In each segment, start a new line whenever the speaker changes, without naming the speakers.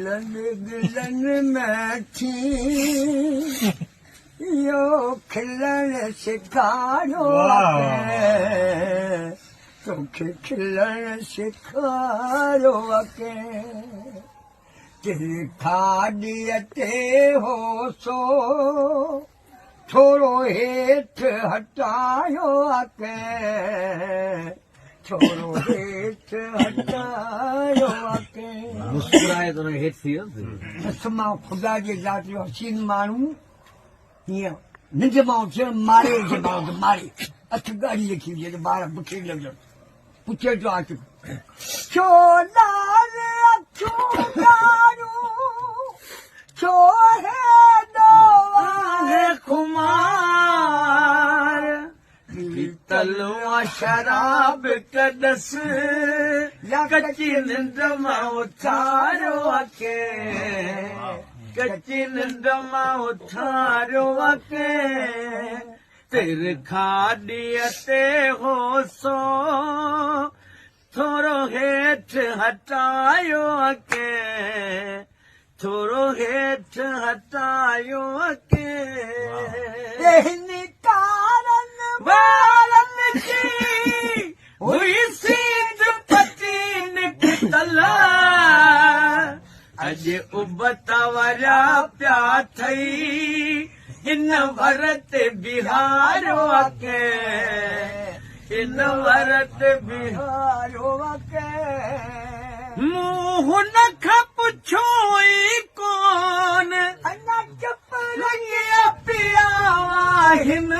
کلندي گلن ۾ ٿي اهو کلڻ سيکاريو ڪنهن توکي کلڻ سيکاريو ڪنهن تنهن کاڏيء تي هو سو ٿورو هيٺ هٽايو ڪنهن ٿورو هيٺ هٽايو ڪنهن.
مسڪرائي ته هيٺ ٿي ويو.
بس مان خدا جي ذات جو حسين ماڻهو هيئن ننڊ مان اٿيو ماري هجي ماڻهو کي ماري اک ڳاڙهي لکي هجي ته ٻار بکي لڳن پڇي ٿو عاشق ڇو لال اکيون ڳاڙهيون ڇو هيڏو آهي
خمار پيتل آ شراب ڪڏس يا ڪچي ننڊ مان اٿاريو آ ڪنهن ڪچي ننڊ مان اٿاريو آ ڪنهن تر کاڏيء تي هو سو ٿورو هيٺ هٽايو آ ڪنهن ٿورو هيٺ هٽايو آ ڪنهن.
هن ڪارن
وارن جي هئي سينڌ پٽي نڪتل اڄ ابتا وريا پيا اٿئي هن ور تي بيهاريو آ ڪنهن هن ور تي
بيهاريو آ ڪنهن.
مون هن کان پڇيو ئي ڪونه.
اڃا چپ
رڱيا پيا آهن.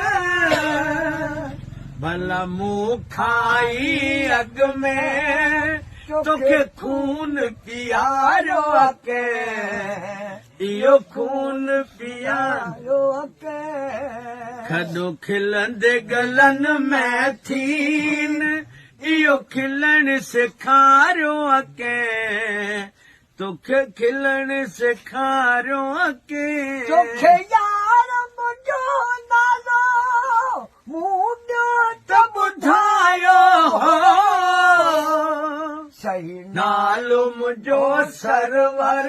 ڀلا مون کان ئي اڳ ۾ توکي خون پياريو آ ڪنهن. اهو خون پياريو
آ ڪنهن.
کڏو کلندي ڳلن ۾ ٿين. اهو کلڻ سيکاريو آ ڪنهن. توکي کلڻ سيکاريو آ ڪنهن.
توکي يار منهنجو نالو مون ٻيو
ته ٻڌايو هو.
صحيح
نالو منهنجو سرور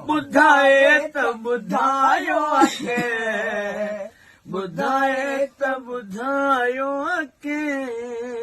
ٻڌائي ته ٻڌايو آ ڪنهن. ٻڌائي ته ٻڌايو آ ڪنهن.